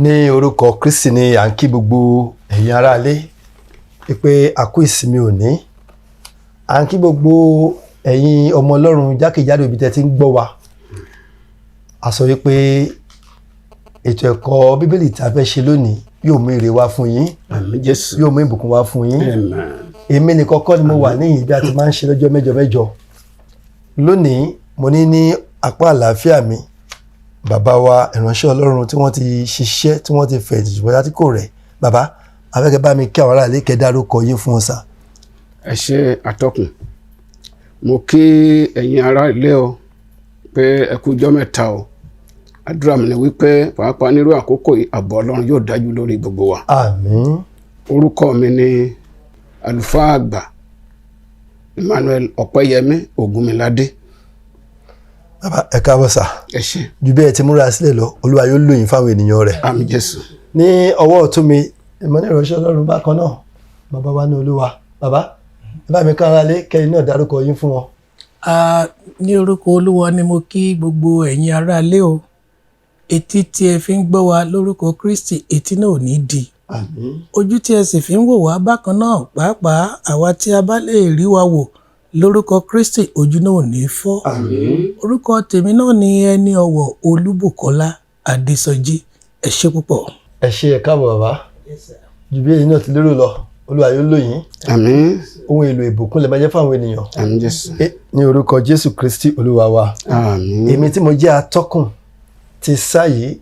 Ní orúkọ Kristi ni à ń kí gbogbo ẹ̀yin aráalé pé a kú ìsinmi òní. À ń kí gbogbo ẹ̀yin ọmọ Ọlọ́run jákèjádò ibi tẹ́ ti ń gbọ́ wa. A sọ wípé ètò ẹ̀kọ́ Bíbélì tí a fẹ́ ṣe lónìí yóò mú ire wá fún yín, Àmín Jésù. yóò mú ìbùkún wá fún yín. Amen. Èmi nìkan kọ́ ni mo wà níhìn bí a ti máa ń ṣe lọ́jọ́ mẹ́jọ mẹ́jọ. Lónìí, mo ní ní apá àlàáfíà mi, bàbá wa, ìránṣẹ́ Ọlọ́run tí wọ́n ti ṣiṣẹ́, tí wọ́n ti fẹ̀yìntì ṣùgbọ́n láti kò rẹ̀. Bàbá, afẹ́kẹ́ bá mi kí àwọn aráàlú, kẹ́ dárúkọ yín fún wọn sà. Ẹ ṣé, atọ́kùn. Mo kí ẹ̀yin ará ilé o pé ẹ kú ọjọ́ mẹ́ta o. Àdúrà mi ni wípé pàápàá nírú àkókò yìí, ààbò Ọlọ́run yóò dájú lórí gbogbo wa. Àmín. Orúkọ mi ni Àlùfáà Àgbà Emmanuel Ọpẹ́yẹmí Ògúnmiládé. Bàbá, ẹ káàbọ̀ sà. Ẹ ṣé. Ju bí ẹ ti múra sílẹ̀ lọ, Olúwa yóò lò yín fáwọn ènìyàn rẹ̀. Àmín Jésù. Ní ọwọ́ ọ̀tún mi, ìmọ̀ ní ìránṣẹ́ Ọlọ́run bákan náà, bàbá wa ní Olúwa. Bàbá, ẹ bá mi kára lé, kẹ́yìn náà dárúkọ yín fún wọn. Ní orúkọ Olúwa ni mo kí gbogbo ẹ̀yin aráalé o. Etí tí ẹ fi ń gbọ́ wa, lórúkọ Kristi, etí náà ò ní di. Àmín. Ojú tí ẹ sì fi ń wò wá bákan náà, pàápàá àwa tí a bá lè rí wa wò, lórúkọ Kristi, ojú náà ò ní fọ́. Àmín. Orúkọ tèmi náà ni Ẹni Ọ̀wọ̀ Olúbùkọ́lá Adésọjí. Ẹ ṣé púpọ̀. Ẹ ṣé, ẹ káàbọ̀, bàbá. Ju bí èyí náà ti lérò lọ, Olúwa yóò lò yín. Àmín. Ohun èlò ìbùkún lè máa jẹ́ fáwọn ènìyàn. Àmín Jésù. Ní orúkọ Jésù Kristi Olúwa wa. Àmín. Èmi tí mo jẹ́ atọ́kùn ti sáà yìí,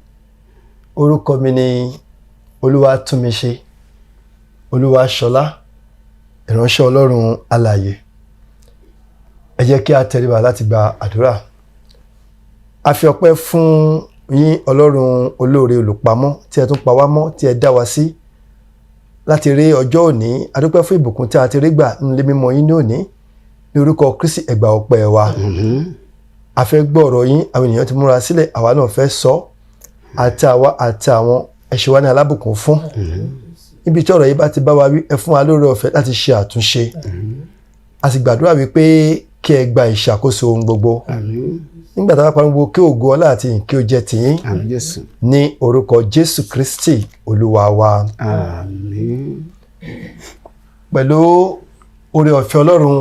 orúkọ mi ni Olúwatúnmiṣe Olúwaṣọlá, ìránṣẹ́ Ọlọ́run alààyè. Ẹ jẹ́ kí a tẹríba láti gba àdúrà. A fi ọpẹ́ fún yín, Ọlọ́run olóore, olùpamọ́, tí ẹ tún pa wá mọ́, tí ẹ dá wa sí láti rí ọjọ́ òní. A dúpẹ́ fún ìbùkún tí a ti rí gbà nílé mímọ́ yín ní òní. Ní orúkọ Kristi, ẹ gba ọpẹ́ wa. A fẹ́ gbọ́ ọ̀rọ̀ yín. Àwọn ènìyàn ti múra sílẹ̀, àwa náà fẹ́ sọ, àti àwa àti àwọn. Ẹ ṣe wá ní alábùkún fún. Níbi tí ọ̀rọ̀ yìí bá ti bá wa wí, ẹ fún wa lóore ọ̀fẹ́ láti ṣe àtúnṣe. A sì gbàdúrà wípé kí ẹ gba ìṣàkóso ohun gbogbo. Àmín. Nígbà tá a bá parí gbogbo, kí ògo, ọlá àti ìyìn kí ó jẹ́ tìyín. Àmín Jésù. Ní orúkọ Jésù Kristi Olúwa wa. Àmín. Pẹ̀lú oore ọ̀fẹ́ Ọlọ́run,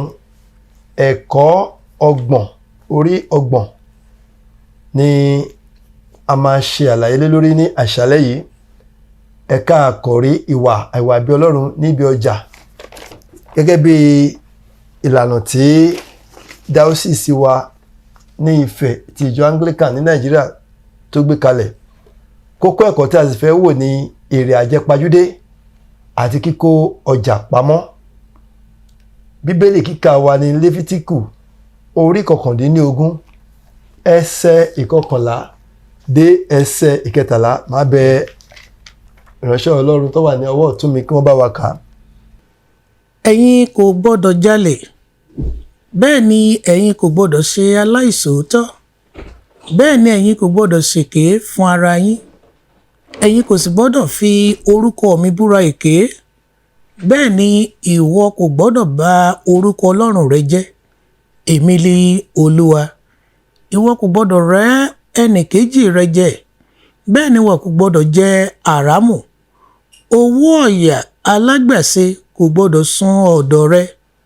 ẹ̀kọ́ 30, orí 30 ni a máa ṣe àlàyé lé lórí ní àṣálẹ́ yìí. Ẹ̀ka àkọ́rí, ìwà àìwà bí Ọlọ́run níbi ọjà, gẹ́gẹ́ bí ìlànà tí dáósìsì wa ní Ifẹ̀ ti ìjọ Anglican ní Nàìjíríà tó gbé kalẹ̀. Kókó ẹ̀kọ́ tí a sì fẹ́ wò ní èrè àjẹpajúdé àti kíkó ọjà pamọ́. Bíbélì kíkà wa ní Lẹ́fítíkù orí 19, ẹsẹ̀ 11 dé ẹsẹ̀ 13. Máa bẹ ìránṣẹ́ Ọlọ́run tó wà ní ọwọ́ ọ̀tún mi kí wọ́n bá wa kà á. Ẹ̀yin kò gbọ́dọ̀ jalè. Bẹ́ẹ̀ ni ẹ̀yin kò gbọ́dọ̀ ṣe aláìṣòótọ́. Bẹ́ẹ̀ ni ẹ̀yin kò gbọ́dọ̀ ṣèké fún ara yín. Ẹ̀yin kò sì gbọ́dọ̀ fi orúkọ mi búra èké. Bẹ́ẹ̀ ni ìwọ kò gbọ́dọ̀ bà orúkọ Ọlọ́run rẹ jẹ́. Èmi li Olúwa. Ìwọ kò gbọ́dọ̀ rẹ́ ẹnìkejì rẹ jẹ. Bẹ́ẹ̀ ni ìwọ kò gbọ́dọ̀ jẹ àràmù. Owó ọ̀yà alágbàṣe kò gbọ́dọ̀ sùn ọ̀dọ̀ rẹ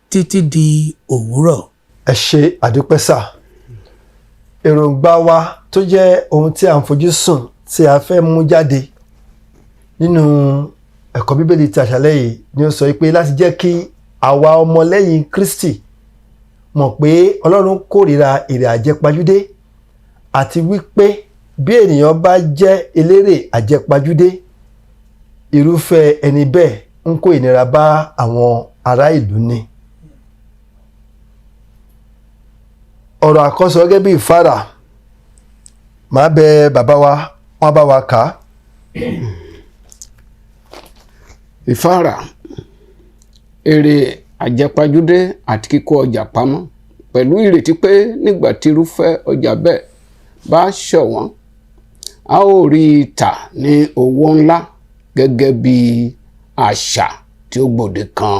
títí di òwúrọ̀. Ẹ ṣe, àdúpẹ́ sà. Èròǹgbà wa tó jẹ́ ohun tí a ń fojú sùn, tí a fẹ́ mú jáde nínú ẹ̀kọ́ Bíbélì ti àṣálẹ́ yìí ni ó sọ pé láti jẹ́ kí àwa ọmọlẹ́yìn Kristi mọ̀ pé Ọlọ́run kórìíra èrè àjẹpajúdé, àti wípé bí ènìyàn bá jẹ́ elérè àjẹpajúdé, irúfẹ́ ẹni bẹ́ẹ̀ ń kó ìnira bá àwọn ará ìlú ni. Ọ̀rọ̀ àkọ́sọ gẹ́gẹ́ bí ìfáàrà, màá bẹ bàbá wa, wọ́n bá wa kà á. Ìfáàrà, èrè àjẹpajúdé àti kíkó ọjà pamọ́ pẹ̀lú ìrètí pé nígbà tí irúfẹ́ ọjà bẹ́ẹ̀ bá ṣọ̀wọ́n, a ó rí i tà ní owó ńlá, gẹ́gẹ́ bí àṣà tí ó gbòde kan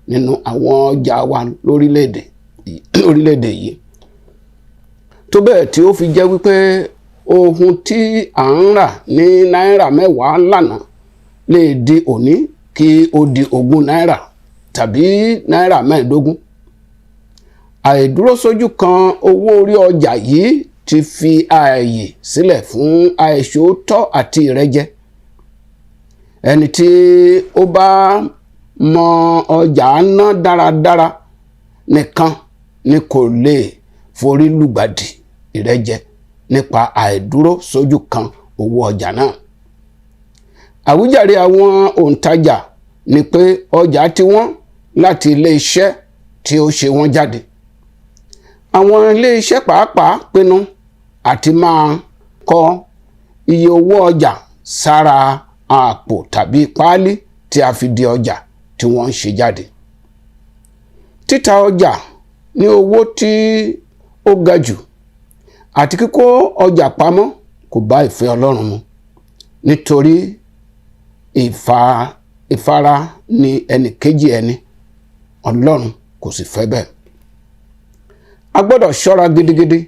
nínú àwọn ọjà wa lórílẹ̀‐èdè yìí, tó bẹ́ẹ̀ tí ó fi jẹ́ wípé Ohun tí à ń rà ní náírà 10 lánàá lè di òní kí ó di 20 náírà tàbí náírà 15. Àìdúrósójú kan owó orí ọjà yìí ti fi ààyè sílẹ̀ fún àìṣòótọ́ àti ìrẹ́jẹ. Ẹni tí ó bá mọ ọjà ná dáradára nìkan ni kò lè forí lùgbàdì ìrẹ́jẹ nípa àìdúró sójú kan owó ọjà náà. Àwíjàre àwọn òǹtajà ni pé ọjà tí wọ́n láti ilé iṣẹ́ tí ó ṣe wọ́n jáde. Àwọn ilé iṣẹ́ pàápàá pinnu àti máa kọ iye owó ọjà sára àpò tàbí páálí tí a fi di ọjà tí wọ́n ń ṣe jáde. Títa ọjà ní owó tí ó ga jù àti kíkó ọjà pamọ́ kò bá ìfẹ́ Ọlọ́run mu, nítorí ìfara ni ẹnì kejì ẹni, Ọlọ́run kò sì fẹ́ bẹ́ẹ̀. A gbọ́dọ̀ ṣọ́ra gidigidi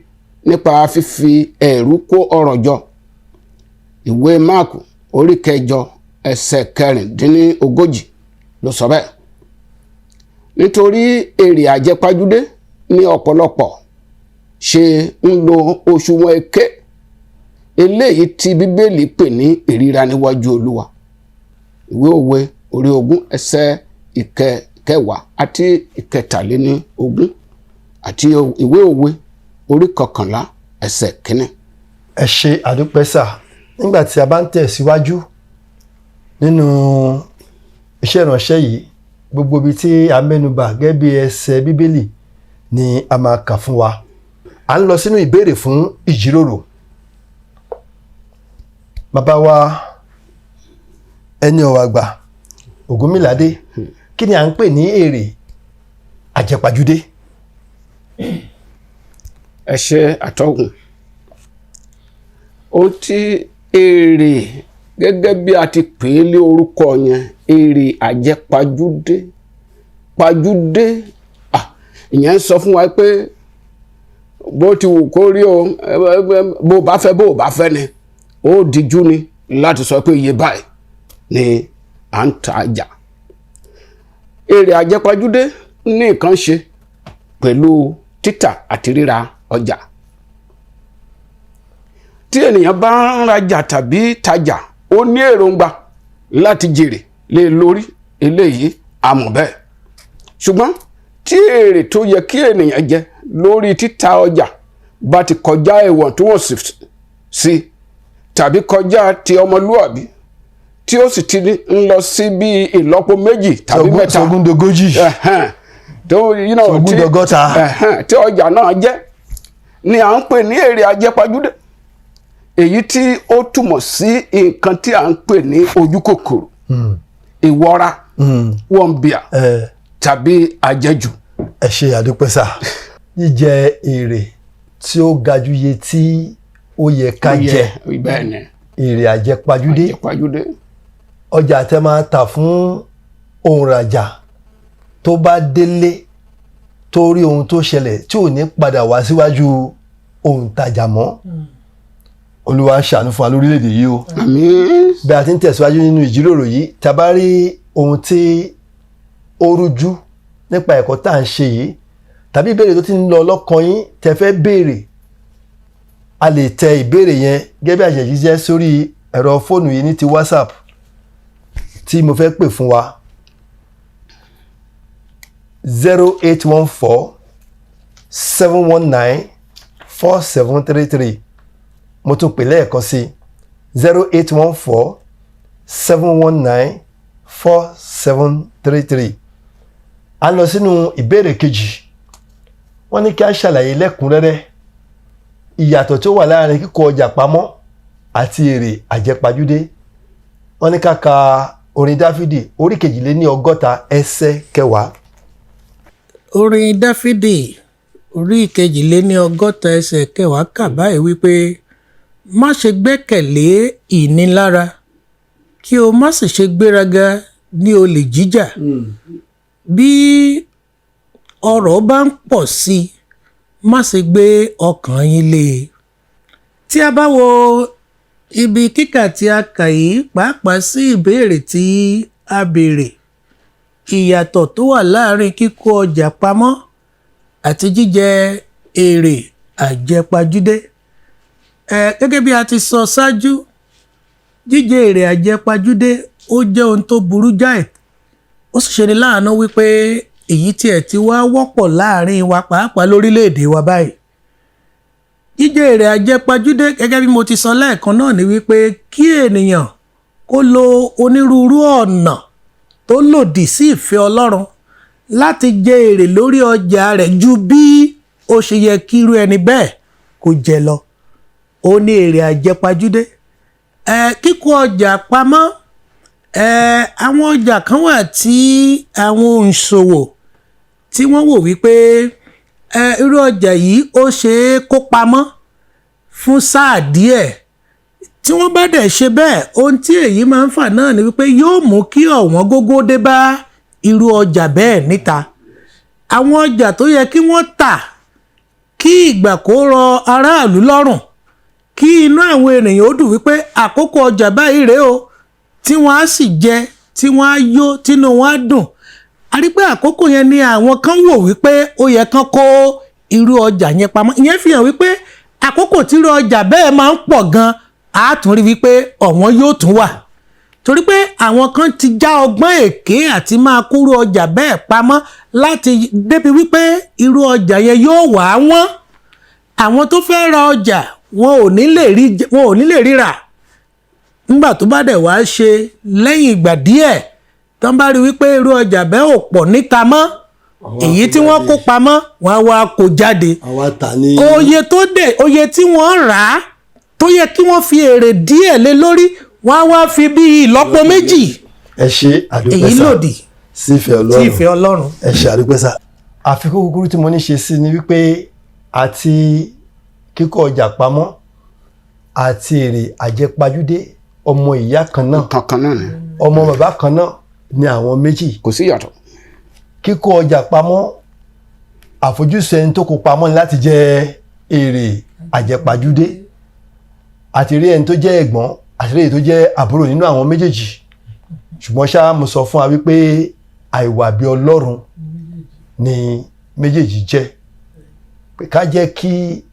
nípa fífi ẹ̀rú kó ọrọ̀ jọ. Ìwé Máàkù orí 8 ẹsẹ̀ 36 ló sọ bẹ́ẹ̀. Nítorí èrè àjẹpajúdé ní ọ̀pọ̀lọpọ̀ ṣe ń lo òṣùwọ̀n èké, eléyìí tí Bíbélì pè ní ìríra níwájú Olúwa. Ìwé Òwe orí 20 ẹsẹ̀ 10 àti 23 àti Ìwé Òwe orí 11 ẹsẹ̀ 1. Ẹ ṣe, àdúpẹ́ sà. Nígbà tí a bá ń tẹ̀síwájú nínú iṣẹ́ ìránṣẹ́ yìí, gbogbo ibi tí a mẹ́nubà gẹ́gẹ́ bí ẹsẹ̀ Bíbélì ni a máa kà fún wa. À ń lọ sínú ìbéèrè fún ìjíròrò. Bàbá wa, ẹni ọ̀wọ̀ àgbà Ògúnmìládé, kí ni à ń pè ní èrè àjẹpajúdé? Ẹ ṣe, àtọ́kùn. Ohun tí èrè, gẹ́gẹ́ bí a ti pè é lé orúkọ yẹn, èrè àjẹpajúdé, pajúdé, ìyẹn ń sọ fún wa pé bó ti wù kó rí o, bó bá fẹ́, bó bá fẹ́ ni, ó díjú ni láti sọ pé iye báyìí ni à ń ta ọjà. Èrè àjẹpajúdé ní nǹkan ṣe pẹ̀lú títà àti ríra ọjà. Tí ènìyàn bá ń rajà tàbí tajà, ó ní èròǹgbà láti jèrè lé lórí eléyìí, a mọ̀ bẹ́ẹ̀. Ṣùgbọ́n tí èrè tó yẹ kí ènìyàn jẹ lórí títa ọjà bá ti kọjá ìwọ̀ntúnwọ̀nsì sí tàbí kọjá ti ọmọlúwàbí, tí ó sì ti ń lọ sí bí ìlọ́po méjì tàbí mẹ́ta, sógúndogójì, tó sógúndọgọ́ta, tí ọjà náà jẹ́ ni à ń pè ní èrè àjẹpajúdé, èyí tí ó túmọ̀ sí nǹkan tí à ń pè ní ojú kòkòrò, ìwọra, wọ̀nbìà tàbí àjẹjù. Ẹ ṣe, àdúpẹ́ sà. Jíjẹ èrè tí ó ga ju iye tí ó yẹ ká jẹ, bẹ́ẹ̀ ni, èrè àjẹpajúdé, àjẹpajúdé, ọjà tẹ máa tà fún òǹrajà, tó bá délé tó rí ohun tó ṣẹlẹ̀, tí ò ní padà wá síwájú òǹtajà mọ́. Olúwa ṣàánú fún wa lórílẹ̀‐èdè yìí o. Àmín. Bí a ti ń tẹ̀síwájú nínú ìjíròrò yìí, tá a bá rí ohun tí ó rújú nípa ẹ̀kọ́ tá à ń ṣe yìí tàbí ìbéèrè tó ti ń lọ lọ́kàn yín tẹ́ fẹ́ béèrè, a lè tẹ ìbéèrè yẹn gẹ́gẹ́ bí àṣẹjíṣẹ́ sórí ẹ̀rọ fóònù yìí ní ti WhatsApp tí mo fẹ́ pè fún wa: 08147194733. Mo tún pè lẹ́ẹ̀kan sí: 08147194733. A lọ sínú ìbéèrè kejì. Wọ́n ní kí a ṣàlàyé lẹ́kùnrẹ́rẹ́ ìyàtọ̀ tó wà láàrin kíkó ọjà pamọ́ àti èrè àjẹpajúdé. Wọ́n ní ká ka orin Dáfídì orí 62 ẹsẹ̀ 10. Orin Dáfídì orí 62 ẹsẹ̀ 10 kà báyìí wípé, "Má ṣe gbẹ́kẹ̀lé ìnilára, kí o má sì ṣe gbéraga ní olè jíjà. Bí ọrọ̀ bá ń pọ̀ sí i, má ṣe gbé ọkàn yín lé e." Tí a bá wo ibi kíkà tí a kà yìí, pàápàá sí ìbéèrè tí a béèrè, ìyàtọ̀ tó wà láàárín kíkó ọjà pamọ́ àti jíjẹ èrè àjẹpajúdé. Gẹ́gẹ́ bí a ti sọ ṣáájú, jíjẹ èrè àjẹpajúdé ó jẹ́ ohun tó burú jáì. Ó sì ṣeni láàánú wípé èyí tiẹ̀ ti wá wọ́pọ̀ láàárín wa, pàápàá lórílẹ̀‐èdè wa báyìí. Jíjẹ èrè àjẹpajúdé, gẹ́gẹ́ bí mo ti sọ lẹ́ẹ̀kan náà, ni wípé kí ènìyàn kó lo onírúurú ọ̀nà tó lòdì sí ìfẹ́ Ọlọ́run láti jẹ èrè lórí ọjà rẹ̀ ju bí ó ṣe yẹ kí irú ẹni bẹ́ẹ̀ kó jẹ lọ. Ó ní èrè àjẹpajúdé. Kíkó ọjà pamọ́, àwọn ọjà kan wà tí àwọn òǹṣòwò tí wọ́n wò wípé irú ọjà yìí ó ṣe é kó pamọ́ fún sáà díẹ̀. Tí wọ́n bá dẹ̀ ṣe bẹ́ẹ̀, ohun tí èyí máa ń fà náà ni wípé yóò mú kí ọ̀wọ́n gógó dé bá irú ọjà bẹ́ẹ̀ níta. Àwọn ọjà tó yẹ kí wọ́n tà kí ìgbà kó rọ aráàlú lọ́rùn, kí inú àwọn ènìyàn ó dùn wípé àkókò ọjà báyìí rèé o, tí wọ́n á sì jẹ, tí wọ́n á yó, tínú wọn á dùn. A rí pé àkókò yẹn ni àwọn kan wò wípé ó yẹ kán kó irú ọjà yẹn pamọ́. Ìyẹn fi hàn wípé àkókò tí irú ọjà bẹ́ẹ̀ máa ń pọ̀ gan, á tún rí wípé ọ̀wọ́n yóò tún wà, torí pé àwọn kan ti já ọgbọ́n èké àti máa kóró ọjà bẹ́ẹ̀ pamọ́ láti débi wípé irú ọjà yẹn yóò wà wọ́n. Àwọn tó fẹ́ ra ọjà, wọn ò ní lè ríra. Nígbà tó bá dẹ̀ wá ṣe lẹ́yìn ìgbà díẹ̀, tán bá rí wípé irú ọjà bẹ́ẹ̀ ò pọ̀ níta mọ́, èyí tí wọ́n kó pamọ́, wọ́n á wá kó jáde. Àwa tà ní. Oye tó dẹ̀, oye tí wọ́n rà á tó yẹ kí wọ́n fi èrè díẹ̀ lé lórí, wọ́n á wá fi bí ìlọ́po méjì. Ẹ ṣe, àdúpẹ́ Èyí sà. lòdì Sí ìfẹ́ sí Ọlọ́run. ìfẹ́ Ọlọ́run. Ẹ ṣe, àdúpẹ́ sà. Àfikún kúkúrú tí mo ní ṣe sí ni wípé àti kíkó ọjà pamọ́ àti èrè àjẹpajúdé, ọmọ ìyá kan náà, Kankan náà ni. ọmọ bàbá kan náà ni àwọn méjì. Kò sí ìyàtọ̀. Kíkó ọjà pamọ́, àfojúsùn ẹni tó kó pamọ́ ni láti jẹ èrè àjẹpajúdé. Àti rí ẹni tó jẹ́ ẹ̀gbọ́n, àti rí èyí tó jẹ́ àbúrò nínú àwọn méjèèjì. Ṣùgbọ́n ṣá, mo sọ fún wa wípé àìwà bí Ọlọ́run ni méjèèjì jẹ́, pé ká jẹ́ kí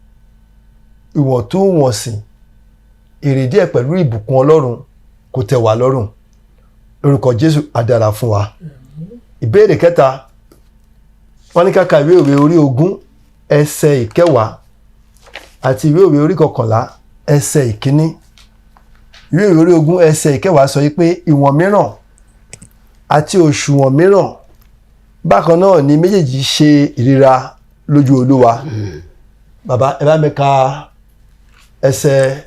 ìwọ̀ntúnwọ̀nsì, èrè díẹ̀ pẹ̀lú ìbùkún Ọlọ́run kó tẹ́ wa lọ́rùn. Lórúkọ Jésù, á dára fún wa. Ìbéèrè kẹta, wọ́n ní ká ka ìwé Òwe orí 20 ẹsẹ̀ 10 àti ìwé Òwe orí 11 ẹsẹ̀ 1. Ìwé Òwe orí 20 ẹsẹ̀ 10 sọ pé ìwọ̀n mìíràn àti òṣùwọ̀n mìíràn, bákan náà ni méjèèjì ṣe ìríra lójú Olúwa. Bàbá, ẹ bá mi ka ẹsẹ̀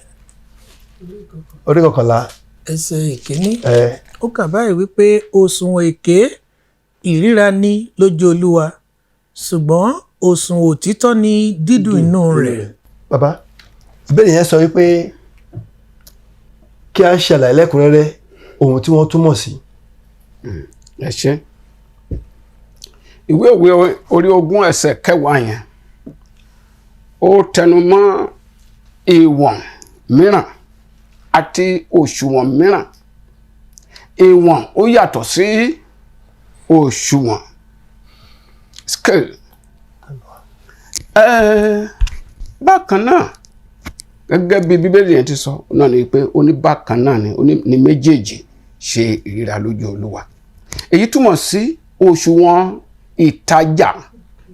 orí 11. Ẹsẹ̀ 1. Ẹ. Ó kà báyìí wípé òṣùwọ̀n èké ìríra ni lójú Olúwa, ṣùgbọ́n òṣùwọ̀n òtítọ́ ni dídùn inú rẹ̀. Bàbá, ìbéèrè yẹn sọ wípé kí a ṣe àlàyé lẹ́kùnrẹ́rẹ́ ohun tí wọ́n túmọ̀ sí. Ẹ ṣe. Ìwé Òwe orí 20 ẹsẹ̀ 10 yẹn, ó tẹnu mọ́ ìwọ̀n mìíràn àti òṣùwọ̀n mìíràn. Ìwọ̀n ó yàtọ̀ sí òṣùwọ̀n, scale. Bákan náà, gẹ́gẹ́ bí Bíbélì yẹn ti sọ náà ni pé ó ní bákan náà ni ó ní méjèèjì ṣe ìríra lójú Olúwa. Èyí túmọ̀ sí òṣùwọ̀n ìtajà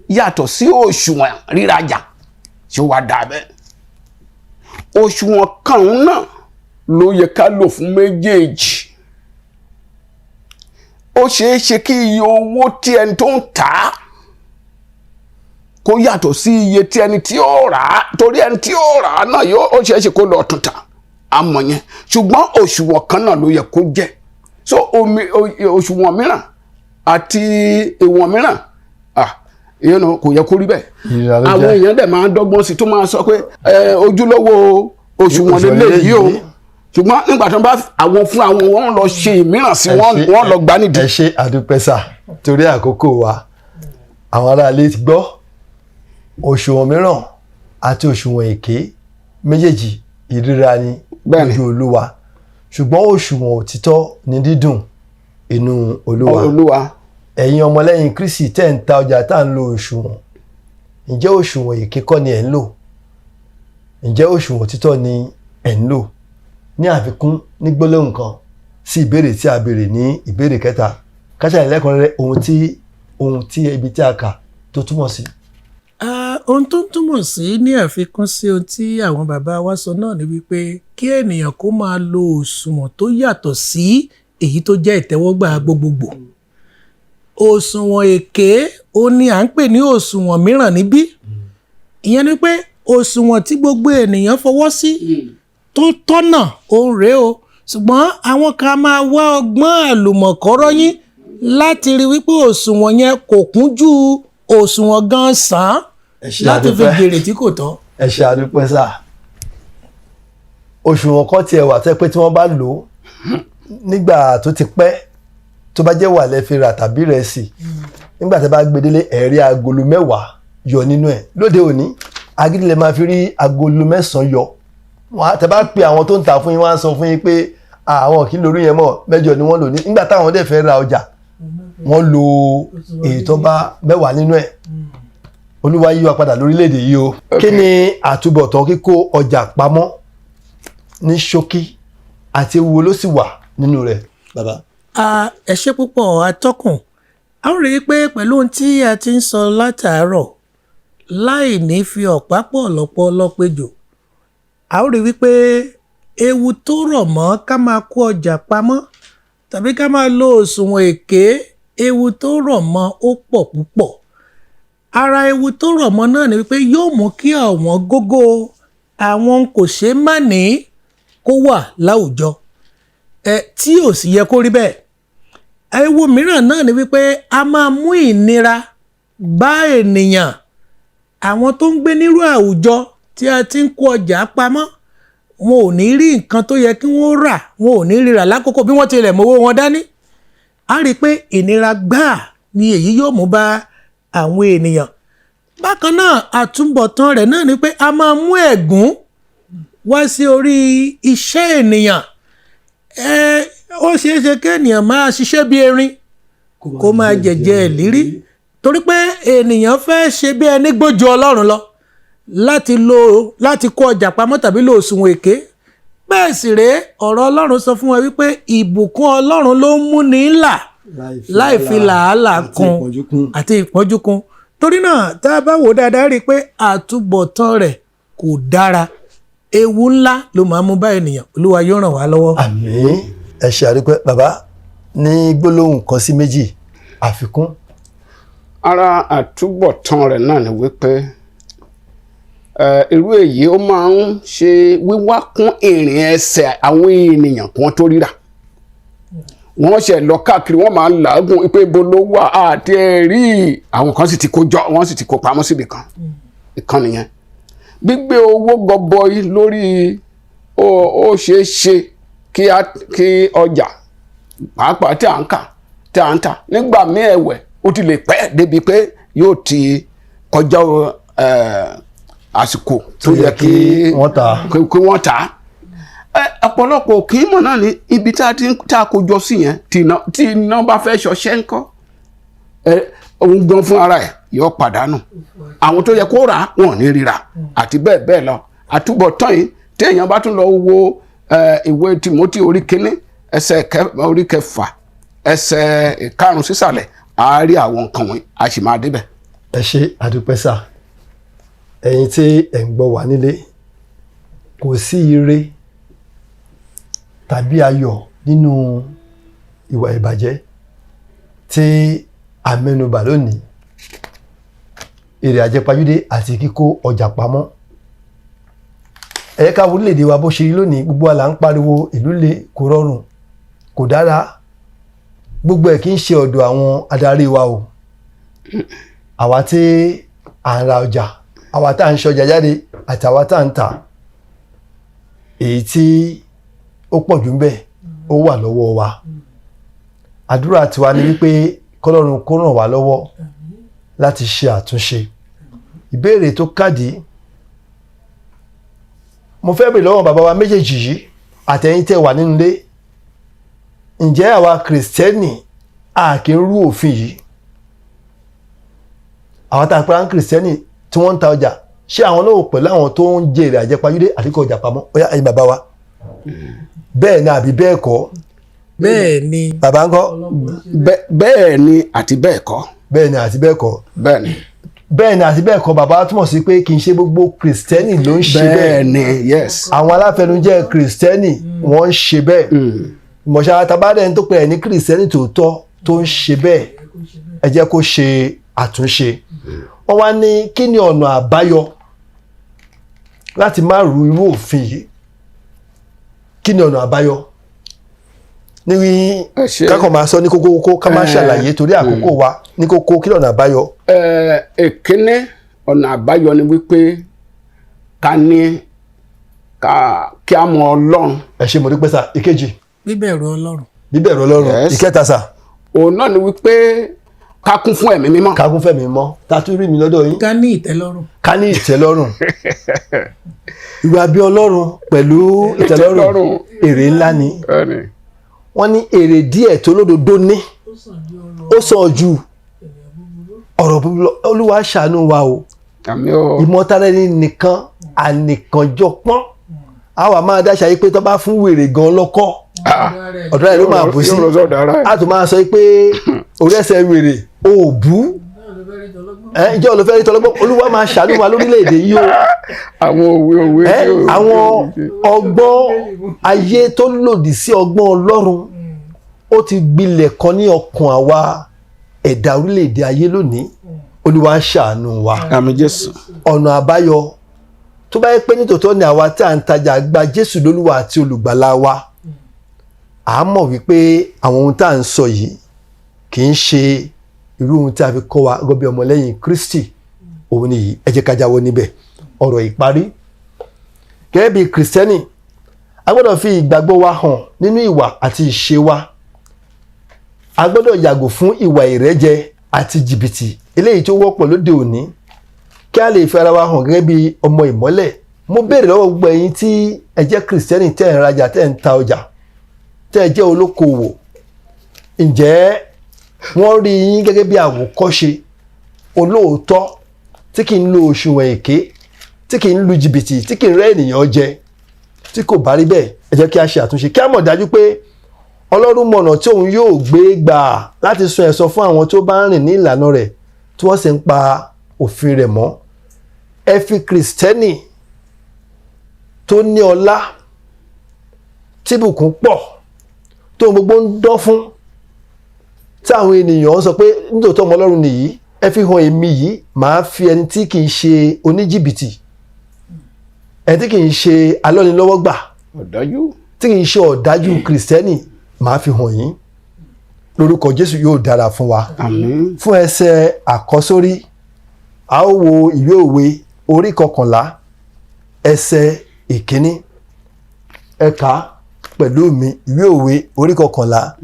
yàtọ̀ sí òṣùwọ̀n rírajà. Ṣé wàá dà bẹ́ẹ̀? Òṣùwọ̀n kan náà ló yẹ ká lò fún méjèèjì. Ó ṣeé ṣe kí iye owó tí ẹni tó ń tà á kó yàtọ̀ sí iye tí ẹni tí ó rà á, torí ẹni tí ó rà á náà yóò, ó ṣeé ṣe kó lọ tún tà àmọ́ yẹn, ṣùgbọ́n òṣùwọ̀n kan náà ló yẹ kó jẹ́. So omi òṣùwọ̀n mìíràn àti ìwọ̀n mìíràn, kò yẹ kó rí bẹ́ẹ̀. Ìríra ló Àwọn jẹ́. èèyàn dẹ̀ máa ń dọ́gbọ́n sí tó máa sọ pé ojúlówó òṣùwọ̀n Òṣùwọ̀n lélẹ́yìí o, lélẹ́yìí. ṣùgbọ́n nígbà tó ń bá àwọn fún àwọn, wọn lọ ṣe ìmíràn sí wọn, wọn lọ gbá nídìí. Ẹ ṣe, àdúpẹ́ sà. Torí àkókò wa, àwọn aráalé ti gbọ́, òṣùwọ̀n mìíràn àti òṣùwọ̀n èké, méjèèjì. Ìríra ni Bẹ́ẹ̀ni. lójú Olúwa, ṣùgbọ́n òṣùwọ̀n òtítọ́ ni dídùn inú Olúwa. Olúwa. Ẹ̀yin ọmọlẹ́yìn Kristi tẹ́ ń ta ọjà tá à ń lo òṣùwọ̀n, ǹjẹ́ òṣùwọ̀n èké kọ́ ni ẹ̀ ń lò? Ǹjẹ́ òṣùwọ̀n òtítọ́ ni ẹ̀ ń lò? Ní àfikún, ní gbólóhùn kan sí ìbéèrè tí a béèrè ní ìbéèrè kẹta, káṣáyìn lẹ́kùnrẹ́rẹ́ ohun tí ibi tí a kà tó túmọ̀ sí. Ohun tó ń túmọ̀ sí ní àfikún sí ohun tí àwọn bàbá wa sọ náà ni wípé kí ènìyàn kó máa lo òṣùwọ̀n tó yàtọ̀ sí èyí tó jẹ́ ìtẹ́wọ́gbà gbogbogbò. Òṣùwọ̀n èké ó ní à ń pè ní òṣùwọ̀n mìíràn níbí. Ìyẹn ni pé òṣùwọ̀n tí gbogbo ènìyàn fọwọ́ sí tó tọ́nà òun rèé o, ṣùgbọ́n àwọn kan máa wá ọgbọ́n àlùmọ̀kọ́rọ́ yín láti rí wípé òṣùwọ̀n yẹn kò kúnjú òṣùwọ̀n gan sàn án Ẹ ṣé, láti fi àdúpẹ́. jèrè tí kò tọ́. Ẹ ṣe, àdúpẹ́ sà. Òṣùwọ̀n kan tiẹ̀ wà tẹ́ pé tí wọ́n bá lò ó nígbà tó ti pẹ́, tó bá jẹ́ wà lẹ́fi rà tàbí rẹsì, nígbà tí a bá gbé délé, ẹ̀rí agolo 10 yọ nínú ẹ̀. Lóde òní, agídí lẹ máa fi rí agolo 9 yọ. Wọ́n á tẹ́ bá pe àwọn tó ń tà fún yín, wọ́n á sọ fún yín pé àwọn kì í lórí yẹn mọ́, 8 ni wọ́n lò ní. Nígbà táwọn dẹ̀ fẹ́ ra ọjà, wọ́n lo èyí tó bá 10 nínú ẹ̀. Olúwa yí wa padà lórílẹ̀‐èdè yìí o. Kí ni àtúbọ̀tán kíkó ọjà pamọ́ ní ṣókí, àti ewu wo ló sì wà nínú rẹ̀, bàbá? Ẹ ṣé púpọ̀, atọ́kùn. A ó rí i pé pẹ̀lú ohun tí a ti ń sọ látàárọ̀, láì ní fi ọ̀pá pọ̀ lọ́pọ̀ lọ́pẹ́jọ, a ó rí i wípé ewu tó rọ̀ mọ́ ká máa kó ọjà pamọ́ tàbí ká máa lo òṣùwọ̀n èké, ewu tó rọ̀ mọ́ ó pọ̀ púpọ̀. Ara ewu tó rọ̀ mọ́ náà ni wípé yóò mú kí ọ̀wọ́n gógó àwọn kò ṣeé má ní kó wà láwùjọ ẹ tí ò sì yẹ kó rí bẹ́ẹ̀. Ewu mìíràn náà ni wípé a máa mú ìnira bá ènìyàn. Àwọn tó ń gbé nírú àwùjọ tí a ti ń kó ọjà pamọ́, wọn ò ní rí nǹkan tó yẹ kí wọ́n rà, wọn ò ní rí rà lákòókò bí wọ́n tilẹ̀ mówó wọn dání. A rí i pé ìnira gbáà ni èyí yóò mú bá àwọn ènìyàn. Bákan náà, àtúbọ̀tán rẹ̀ náà ni pé a máa mú ẹ̀gún wá sí orí iṣẹ́ ènìyàn. Ẹ ó ṣeé ṣe kéèyàn máa ṣiṣẹ́ bí erin kó máa jẹ̀jẹ̀ ìlírí, torí pé ènìyàn fẹ́ ṣe bí ẹni gbójú Ọlọ́run lọ láti lo láti kó ọjà pamọ́ tàbí lo òṣùwọ̀n èké. Bẹ́ẹ̀ sì rèé, ọ̀rọ̀ Ọlọ́run sọ fún wa wípé ìbùkún Ọlọ́run ló ń múni là láì fi làálàá kún àti ìpọ́njú kún. Torí náà, tá a bá wò dáadáa, rí i pé àtúbọ̀tán rẹ̀ kò dára, ewu ńlá ló máa mú bá ènìyàn. Olúwa yóò ràn wá lọ́wọ́. Àmín. Ẹ ṣe, àdúpẹ́, bàbá. Ní gbólóhùn kan sí méjì, àfikún. Ara àtúbọ̀tán rẹ̀ náà ni wípé irú èyí ó máa ń ṣe wíwá kún ìrìn ẹsẹ̀ àwọn ènìyàn kí wọ́n tó ríra. Wọ́n ṣe lọ káàkiri, wọ́n máa ń làágùn pé ibo ló wà àti ẹ̀rí. Àwọn kan sì ti kó jọ, wọ́n sì ti kó pamọ́ síbi kan. Ìkan nìyẹn. Gbígbé owó gọbọi lórí, ó ṣeé ṣe kí ọjà pàápàá tí à ń kà, tí à ń tà nígbà míì ẹ̀wẹ̀, ó ti lè pẹ́ débi pé yóò ti kọjá àsìkò tó yẹ kí wọ́n tà. Kí wọ́n tà á. Ọ̀pọ̀lọpọ̀ kì í mọ̀ náà ní ibi tá a ti tá a kó jọ sí yẹn, tí iná bá fẹ́ ṣọṣẹ́ ńkọ́? Òun gan fún ara ẹ̀ yóò pàdánù. Àwọn tó yẹ kó rà á, wọn ò ní ríra, àti bẹ́ẹ̀ bẹ́ẹ̀ lọ. Àtúbọ̀tán yìí, tí èèyàn bá tún lọ wo ìwé Timothy orí 1 ẹsẹ̀ orí 6 ẹsẹ̀ 5 sísàlẹ̀, á rí àwọn nǹkan wọ̀nyí, a sì máa débẹ̀. Ẹ ṣe, àdúpẹ́ sà. Ẹ̀yin tí ẹ̀ ń gbọ́ wà nílé, kò sí ire tàbí ayọ̀ nínú ìwà ìbàjẹ́ tí a mẹ́nubà lónìí, èrè àjẹpajúdé àti kíkó ọjà pamọ́. Ẹ ká wo orílẹ̀-èdè wa bó ṣe rí lónìí. Gbogbo wa là ń pariwo ìlú le, kò rọrùn, kò dára. Gbogbo ẹ̀ kì í ṣe ọ̀dọ̀ àwọn adarí wa o. Àwa tí à ń ra ọjà, àwa tá à ń ṣọjà jáde àti àwa tá à ń tà, èyí tí ó pọ̀ jù ń bẹ̀, ó wà lọ́wọ́ wa. Àdúrà tiwa ni wípé kọ́lọ́run kó ràn wá lọ́wọ́ láti ṣe àtúnṣe. Ìbéèrè tó kádìí. Mo fẹ́ bèrè lọ́wọ́ bàbá wa méjèèjì yìí àtẹ̀yin tẹ́ wà nínú ilé, ǹjẹ́ àwa kìrìsìtẹ́nì a kì í rú òfin yìí? Àwọn tá a pera ń kìrìsìtẹ́nì tí wọ́n ń ta ọjà, ṣé àwọn náà pẹ̀lú àwọn tó ń jèrè àjẹpajúdé àti kó ọjà pamọ́? Ó yá, ẹ̀yin bàbá wa, bẹ́ẹ̀ ni àbí bẹ́ẹ̀ kọ́? Bẹ́ẹ̀ ni. Bàbá ńkọ́? Bẹ́ẹ̀ ni àti bẹ́ẹ̀ kọ́. Bẹ́ẹ̀ ni àti bẹ́ẹ̀ kọ́. Bẹ́ẹ̀ ni. Bẹ́ẹ̀ ni àti bẹ́ẹ̀ kọ́, bàbá, túmọ̀ sí pé kì í ṣe gbogbo kìrìsìtẹ́nì ló ń ṣe bẹ́ẹ̀. Bẹ́ẹ̀ ni, yes. Àwọn aláfẹnujẹ́ kìrìsìtẹ́nì wọ́n ń ṣe bẹ́ẹ̀. Mọ̀ṣá tabadẹ́ni tó pè é ní kìrìsìtẹ́nì tòótọ́ tó ń ṣe bẹ́ẹ̀, ẹ jẹ́ kó ṣe àtúnṣe. Wọ́n wá ní kí ni ọ̀nà àbáyọ láti má rú irú òfin yìí? Kí ni ọ̀nà àbáyọ ní Ẹ ṣé. kákan máa sọ ní kókó kókó, ká má ṣàlàyé torí àkókò wa, ní kókó, kí ni ọ̀nà àbáyọ? Èkíní ọ̀nà àbáyọ ni wípé ká ní ká kí a mọ Ọlọ́run. Ẹ ṣé, mo dúpẹ́ sà. Ìkejì? Bíbẹ̀rù Ọlọ́run. Bíbẹ̀rù Ọlọ́run. Yes. Ìkẹta sà? Òun náà ni wípé ká kún fún ẹ̀mí mímọ́. Kágún fẹ̀mí mọ́ ta tún rí mi lọ́dọ̀ yín. Ká ní ìtẹ́lọ́rùn. Ká ní ìtẹ́lọ́rùn, ìwà bí Ọlọ́run pẹ̀lú ìtẹ́lọ́rùn Ìtẹ́lọ́rùn. èrè ńlá ni. Bẹ́ẹ̀ni. Wọ́n ní èrè díẹ̀ tó lódodo ní, ó sàn ju ọ̀rọ̀ búburú lọ. Olúwa ṣàánú wa o. Àmín o. Ìmọ̀tara ẹni nìkan, ànìkànjọpọ́n, a wà máa dáṣà yìí pé tó bá fún wèrè gan lọ́kọ́, ọ̀dọ́ ẹ̀ ló máa bù sí. Yóò lọ sọ́dọ̀ ara ẹ̀. A tún máa sọ pé orí ẹsẹ̀ wèrè ò bú ẹ ǹjẹ́ olùfẹ́ rí tọlọ́gbọ́n. Olúwa máa ṣàánú wa lórílẹ̀‐èdè yìí o. Àwọn òwe òwe Ẹ tí ò- àwọn ọgbọ́n ayé tó lòdì sí ọgbọ́n Ọlọ́run, ó ti gbilẹ̀ kan ní ọkàn àwa ẹ̀dá orílẹ̀-èdè ayé lónìí. Olúwa ṣàánú wa. Àmín Jésù. Ọ̀nà àbáyọ, tó bá yẹ pé nítòótọ́ ni àwa tí à ń tajà gba Jésù lólúwa àti olùgbàlà wa, à á mọ̀ wípé àwọn ohun tá à ń sọ yìí kì í ṣe irú ohun tí a fi kọ́ wa gẹ́gẹ́ bí ọmọlẹ́yìn Kristi. Òun nìyí, ẹ jẹ́ ká jáwọ́ níbẹ̀. Ọ̀rọ̀ ìparí, gẹ́gẹ́ bí kìrìsìtẹ́nì, a gbọ́dọ̀ fi ìgbàgbọ́ wa hàn nínú ìwà àti ìṣe wa. A gbọ́dọ̀ yàgò fún ìwà ìrẹ́jẹ àti jìbìtì eléyìí tó wọ́pọ̀ lóde òní, kí a lè fi ara wa hàn gẹ́gẹ́ bí ọmọ ìmọ́lẹ̀. Mo béèrè lọ́wọ́ gbogbo ẹ̀yin tí ẹ jẹ́ kìrìsìtẹ́nì, tẹ́ ẹ̀ ń rajà, tẹ́ ẹ̀ ń ta ọjà, tẹ́ ẹ jẹ́ olókoòwò, ǹjẹ́ wọ́n rí yín gẹ́gẹ́ bí àwòkọ́ṣe olóòótọ́ tí kì í lo òṣùwọ̀n èké, tí kì í lu jìbìtì, tí kì í rẹ́ ènìyàn jẹ? Tí kò bá rí bẹ́ẹ̀, ẹ jẹ́ kí a ṣe àtúnṣe, kí a mọ̀ dájú pé Ọlọ́run mọ̀nà tí òun yóò gbé gbà láti san ẹ̀san fún àwọn tó bá ń rìn ní ìlànà rẹ̀, tí wọ́n sì ń pa òfin rẹ̀ mọ́. Ẹ fi kìrìsìtẹ́nì tó ní ọlá, tí ìbùkún pọ̀, tó gbogbo ń dán fún, tí àwọn ènìyàn sọ pé nítòótọ́ ọmọ Ọlọ́run nìyí, ẹ fi hàn èmi yìí, màá fi ẹni tí kì í ṣe oníjìbìtì, ẹni tí kì í ṣe alọ́nilọ́wọ́gbà, Ọ̀dájú. tí kì í ṣe ọ̀dájú kìrìsìtẹ́nì, màá fi hàn yín. Lórúkọ Jésù, yóò dára fún wa. Àmín. Fún ẹsẹ̀ àkọ́sórí, a ó wo ìwé Òwe orí 11, ẹsẹ̀ 1. Ẹ kà á pẹ̀lú mi. Ìwé Òwe orí 11,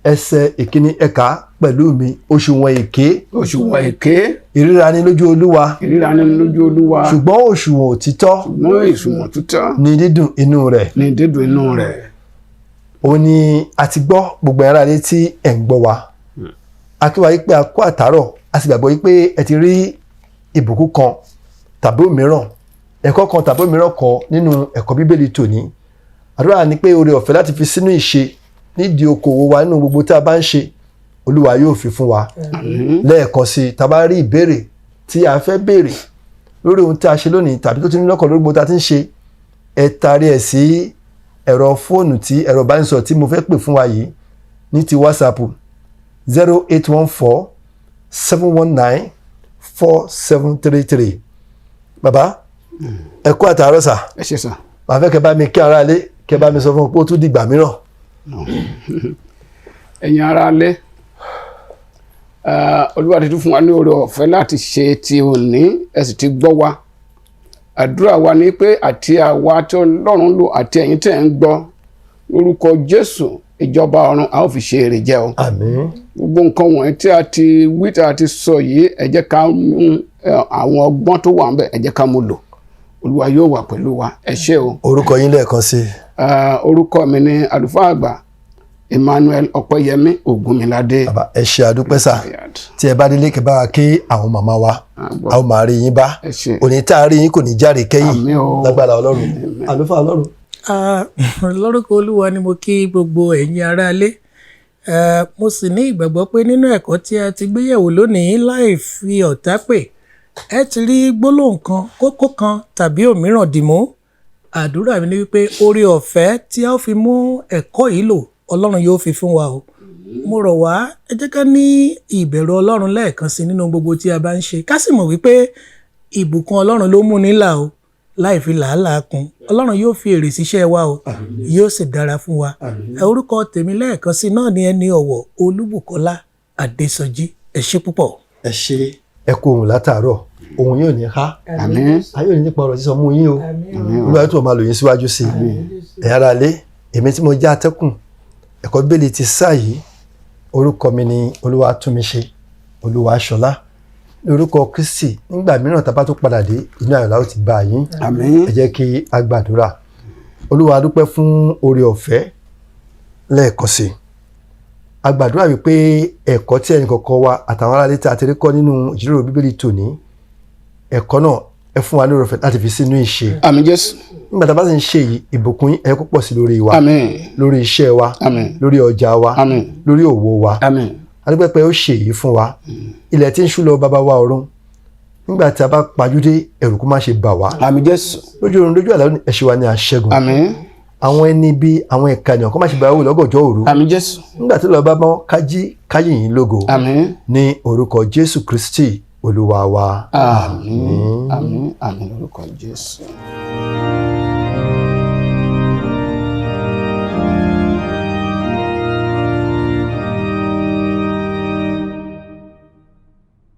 ẹsẹ̀ 1, ẹ kà á pẹ̀lú mi. Òṣùwọ̀n èké Òṣùwọ̀n èké ìríra ni lójú Olúwa, ìríra ni lójú Olúwa, ṣùgbọ́n òṣùwọ̀n òtítọ́ ṣùgbọ́n òṣùwọ̀n òtítọ́ ní dídùn inú rẹ̀. ní dídùn inú rẹ̀. Òun ni a ti gbọ́. Gbogbo ẹ̀rọ alẹ́ tí ẹ̀ ń gbọ́ wa, a kí wa yí pé a kó àtàárọ̀, a sì gbàgbọ́ yí pé ẹ ti rí ìbùkún kan tàbí òmíràn, ẹ̀kọ́ kan tàbí òmíràn kọ́ nínú ẹ̀kọ́ Bíbélì tòní. Àdúrà ni pé oore ọ̀fẹ́ láti fi sínú ìṣe nídìí okòwò wa, nínú gbogbo tí a bá ń ṣe, Olúwa yóò fi fún wa. Lẹ́ẹ̀kan sí i, tá a bá rí ìbéèrè tí a fẹ́ béèrè lórí ohun tí a ṣe lónìí, tàbí tó ti ní lọ́kàn lórí gbogbo tí a ti ń ṣe, ẹ taari ẹ̀ sí ẹ̀rọ fóònù tí ẹ̀rọ ìbánisọ̀rọ̀ tí mo fẹ́ pè fún wa yìí ní ti WhatsApp: 08147194733. Bàbá, ẹ kú àtàárọ̀ sà. Ẹ ṣé sà. Màá fẹ́ kẹ́ bá mi kí ara ilé, kẹ́ bá mi sọ fún un pé ó tún dìgbà mìíràn. Ẹ̀yin ará ilé, Olúwa ti tún fún wa ní oore ọ̀fẹ́ láti ṣe ti òní, ẹ sì ti gbọ́ wa. Àdúrà wa ni pé àti àwa tí Ọlọ́run lò àti ẹ̀yin tẹ̀ ń gbọ́, lórúkọ Jésù, ìjọba ọ̀run a ó fi ṣe èrè jẹ o. Àmín. Gbogbo nǹkan wọ̀nyí tí a ti wí, tí a ti sọ yìí, ẹ jẹ́ ká mú àwọn ọgbọ́n tó wà ńbẹ̀, ẹ jẹ́ ká mú lò. Olúwa yóò wà pẹ̀lú wa. Ẹ ṣé o. Orúkọ yín lẹ́ẹ̀kan sí i. Orúkọ mi ni àlùfáà àgbà Emmanuel Ọpẹ́yẹmí Ògúnmiládé. Bàbá, ẹ ṣé, àdúpẹ́ sà. Tí ẹ bá délé, kẹ́ bá wa kí àwọn màmá wa. A ó máa rí yín bá. Ẹ ṣé. Òní tá a rí yín kò ní jáde kẹ́yìn. Àmín o. Lágbára Ọlọ́run. Àlùfáà Ọlọ́run. Ah, lórúkọ Olúwa ni mo kí gbogbo ẹ̀yin aráalé. Mo sì ní ìgbàgbọ́ pé nínú ẹ̀kọ́ tí a ti gbéyẹ̀wò lónìí, láì fi ọ̀tá pè, ẹ ti rí gbólóhùn kan, kókó kan tàbí òmíràn dìmú. Àdúrà mi ni wípé oore ọ̀fẹ́ tí a ó fi mú ẹ̀kọ́ yìí lò, Ọlọ́run yóò fi fún wa o. Mo rọ̀ wá, ẹ jẹ́ ká ní ìbẹ̀rù Ọlọ́run lẹ́ẹ̀kan sí nínú gbogbo tí a bá ń ṣe, ká sì mọ̀ wípé ìbùkún Ọlọ́run ló mú ní là o, láì fi làálàá kún. Ọlọ́run yóò fi èrè síṣẹ́ wa o, yóò sì dára fún wa. Ẹ orúkọ tèmi lẹ́ẹ̀kan sí náà ni ẹni ọ̀wọ̀ Olúbùkọ́lá Adésọjí. Ẹ ṣé púpọ̀. Ẹ ṣé, ẹ kú ohùn látàárọ̀, ohùn yóò ní há. Àmín. Ayé òní nípa ọ̀rọ̀ sísọ mú yín o. Àmín o. Olúwa tó máa lò yín síwájú sí i. Ẹ̀yin ará ilé, èmi tí mo jẹ́ atẹ́kùn ẹ̀kọ́ Bíbélì ti sáà yìí, orúkọ mi ni Olúwatúnmiṣe Olúwaṣọlá. Lórúkọ Kristi, nígbà mìíràn tá a bá tó padà dé, inú ayọ̀ la ó ti bá yín. Àmín. Ẹ jẹ́ kí a gbàdúrà. Olúwa, a dúpẹ́ fún oore ọ̀fẹ́ lẹ́ẹ̀kan sí i. A gbàdúrà wípé ẹ̀kọ́ tí ẹnì kọ̀ọ̀kan wa àtàwọn aráalé tí a ti rí kọ́ nínú ìjíròrò Bíbélì tòní, ẹ̀kọ́ náà, ẹ fún wa ní oore ọ̀fẹ́ láti fi sínú ìṣe. Àmín Jésù. Nígbà tá a bá sì ń ṣe yìí, ìbùkún yín ẹ kó pọ̀ sí lórí wa, Àmín. lórí iṣẹ́ wa, Àmín. lórí ọjà wa, Àmín. lórí òwò wa. Àmín. A dúpẹ́ pé ó ṣe èyí fún wa. Ilẹ̀ tí ń ṣú lọ, bàbá wa ọ̀run, nígbà tí a bá pajúdé, ẹ̀rù kó má ṣe bà wá. Àmín Jésù. Lójú oorun, lójú àlá, ẹ ṣe wa ní aṣẹ́gun. Àmín. Àwọn ẹni bí àwọn ìka ènìyàn kó má ṣe bá wò lọ́gànjọ́ òru. Àmín Jésù. Nígbà tí lọ́ọ́ bá mọ́, kájí káyìn yín lógo. Àmín. Ní orúkọ Jésù Kristi Olúwa wa. Àmín, àmín, àmín lórúkọ Jésù.